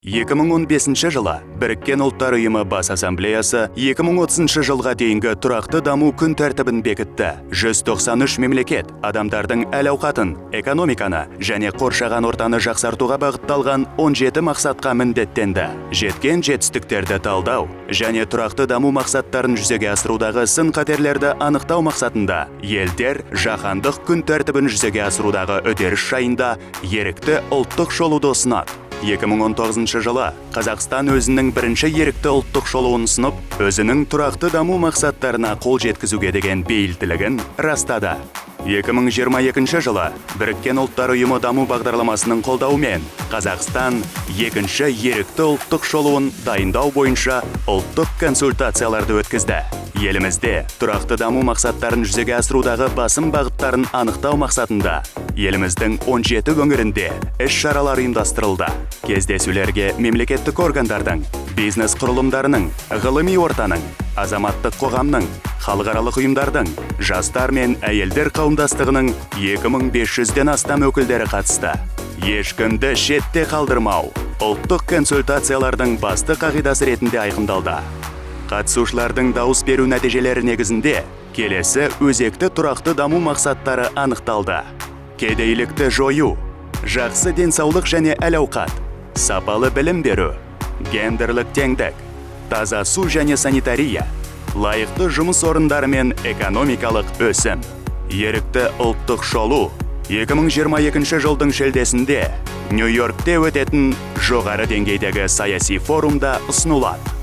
2015 жылы Біріккен Ұлттар Ұйымы Бас Ассамблеясы 2030 жылға дейінгі тұрақты даму күн тәртібін бекітті. 193 мемлекет адамдардың әл-ауқатын, экономиканы және қоршаған ортаны жақсартуға бағытталған 17 мақсатқа міндеттенді. Жеткен жетістіктерді талдау және тұрақты даму мақсаттарын жүзеге асырудағы сын-қатерлерді анықтау мақсатында елдер жаһандық күн тәртібін жүзеге асырудағы үдеріс жайында ерікті ұлттық шолуды ұсынады. 2019 жылы Қазақстан өзінің бірінші ерікті ұлттық шолуын ұсынып, өзінің тұрақты даму мақсаттарына қол жеткізуге деген бейілділігін растады. 2022 жылы Біріккен Ұлттар Ұйымы даму бағдарламасының қолдауымен Қазақстан екінші ерікті ұлттық шолуын дайындау бойынша ұлттық консультацияларды өткізді. Елімізде тұрақты даму мақсаттарын жүзеге асырудағы басым бағыттарын анықтау мақсатында еліміздің 17 өңірінде іс-шаралар ұйымдастырылды. Кездесулерге мемлекеттік органдардың, бизнес құрылымдарының, ғылыми ортаның, азаматтық қоғамның, халықаралық ұйымдардың, жастар мен әйелдер қауымдастығының 2500-ден астам өкілдері қатысты. Ешкімді шетте қалдырмау ұлттық консультациялардың басты қағидасы ретінде айқындалды. Қатысушылардың дауыс беру нәтижелері негізінде келесі өзекті тұрақты даму мақсаттары анықталды: кедейлікті жою, жақсы денсаулық және әл-ауқат, сапалы білім беру, гендерлік теңдік, таза су және санитария, лайықты жұмыс орындары мен экономикалық өсім. Ерікті ұлттық шолу 2022 жылдың шілдесінде Нью-Йоркте өтетін жоғары деңгейдегі саяси форумда ұсынылады.